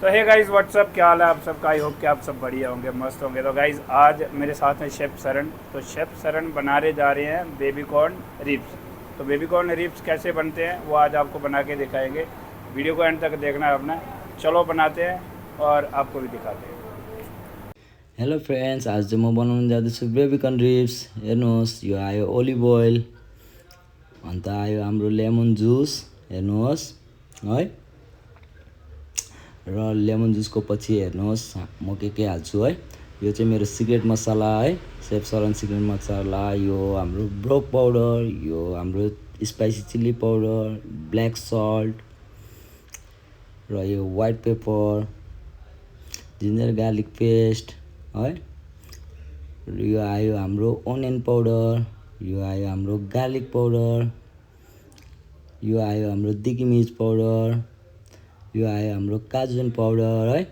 तो hey guys what's up, क्या हाल है आप सबका। आई होप कि आप सब बढ़िया होंगे, मस्त होंगे। तो गाइस आज मेरे साथ हैं शेफ़ सरन। तो शेफ़ सरन बनाने जा रहे हैं बेबी कॉर्न रिब्स। तो बेबी कॉर्न रिब्स कैसे बनते हैं वो आज आपको बना के दिखाएंगे। वीडियो को एंड तक देखना है अपना। चलो बनाते हैं और आपको भी दिखाते हैं। हेलो फ्रेन्ड्स, आज चाहिँ म बनाउन जाँदैछु बेबिकर्न रिब्स। हेर्नुहोस्, यो आयो ओलिभ ओइल, अन्त आयो हाम्रो लेमन जुस। हेर्नुहोस् है, र लेमन जुसको पछि हेर्नुहोस् म के हाल्छु है। यो चाहिँ मेरो सिक्रेट मसला है, सेफ सरन सिक्रेट मसला। यो हाम्रो ब्रोक पाउडर, यो हाम्रो spicy chilli powder, black salt, र यो white paper, ginger garlic paste है। यो आयो हाम्रो ओनियन पाउडर, यो आयो हाम्रो गार्लिक पाउडर, यो आयो हाम्रो दिगी मिर्च पाउडर, यो आयो हाम्रो काजुन पाउडर है।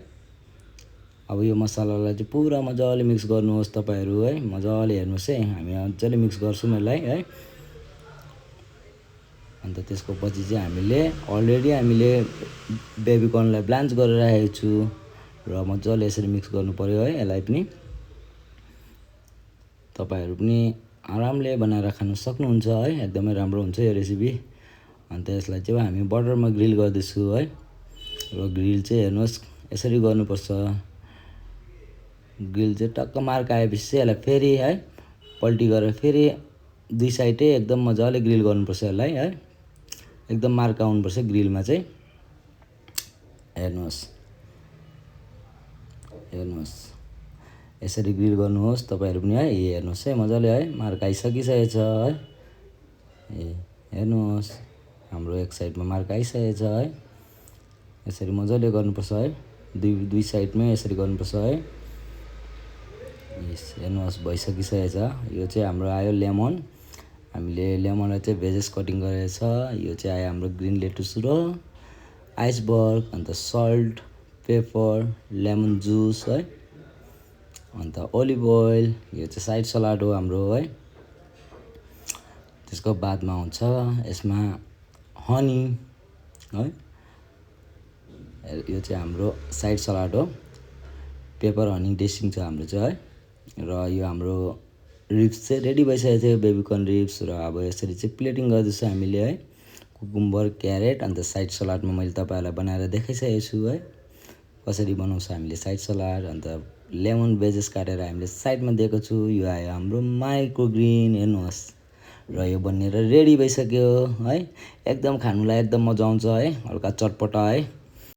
अब यो मसलालाई चाहिँ पुरा मजाले मिक्स गर्नुहोस् तपाईहरू है। मजाले हेर्नुहोस् है, हामी मजाले मिक्स गर्छौँ यसलाई है। अन्त त्यसको पछि चाहिँ हामीले अलरेडी बेबिकर्नलाई ब्लान्च गरेर राखेको छु, र मजाले यसरी मिक्स गर्नु पर्यो है। यसलाई पनि तपाईहरू पनि आरामले बनाएर खान सक्नुहुन्छ है। एकदमै राम्रो हुन्छ यो रेसिपी। अन्त यसलाई चाहिँ हामी बटरमा ग्रिल गर्दैछु है। र ग्रिल चाहिँ हेर्नुहोस् यसरी गर्नुपर्छ। ग्रिल चाहिँ टक्क मार्क आएपछि चाहिँ यसलाई फेरि है पल्टी गरेर फेरि दुई साइडै एकदम मजाले ग्रिल गर्नुपर्छ यसलाई है। एकदम मार्क आउनुपर्छ ग्रिलमा चाहिँ। हेर्नुहोस् हेर्नुहोस् यसरी ग्रिल गर्नुहोस् तपाईहरू पनि है। हेर्नुहोस् है, मजाले है मार्क आइसकिसकेको छ है। हेर्नुहोस् हाम्रो एक साइडमा मार्क आइसकेको छ है। यसरी मजाले गर्नुपर्छ है, दुई साइडमै यसरी गर्नुपर्छ है। हेर्नुहोस् भइसकिसकेको छ। यो चाहिँ हाम्रो आयो लेमन। हामीले लेमनलाई चाहिँ भेजेस कटिङ गरेको छ। यो चाहिँ आयो हाम्रो ग्रिन लेटुस र आइसबर्ग, अन्त सल्ट, पेपर, लेमन जुस है, अन्त ओलिभ ओइल। यो चाहिँ साइड सलाड हो हाम्रो है। त्यसको बादमा आउँछ यसमा हनी है। यो चाहिँ हाम्रो साइड सलाड हो। पेपर हनी ड्रेसिङ छ हाम्रो चाहिँ है। र यो हाम्रो रिब्स चाहिँ रेडी भइसकेको थियो, बेबिकर्न रिब्स। र अब यसरी चाहिँ प्लेटिङ गर्दैछौँ हामीले है। कुकुम्बर, क्यारेट, अन्त साइड सलाडमा मैले तपाईँहरूलाई बनाएर देखाइसकेको छु है कसरी बनाउँछ हामीले साइड सलाड। अन्त लेमन भेजेस काटेर हामीले साइडमा दिएको छु। यो आयो हाम्रो माइक्रोग्रिन। हेर्नुहोस्, र यो बनेर रेडी भइसक्यो है। एकदम खानुलाई एकदम मजा आउँछ है, हल्का चटपटा है।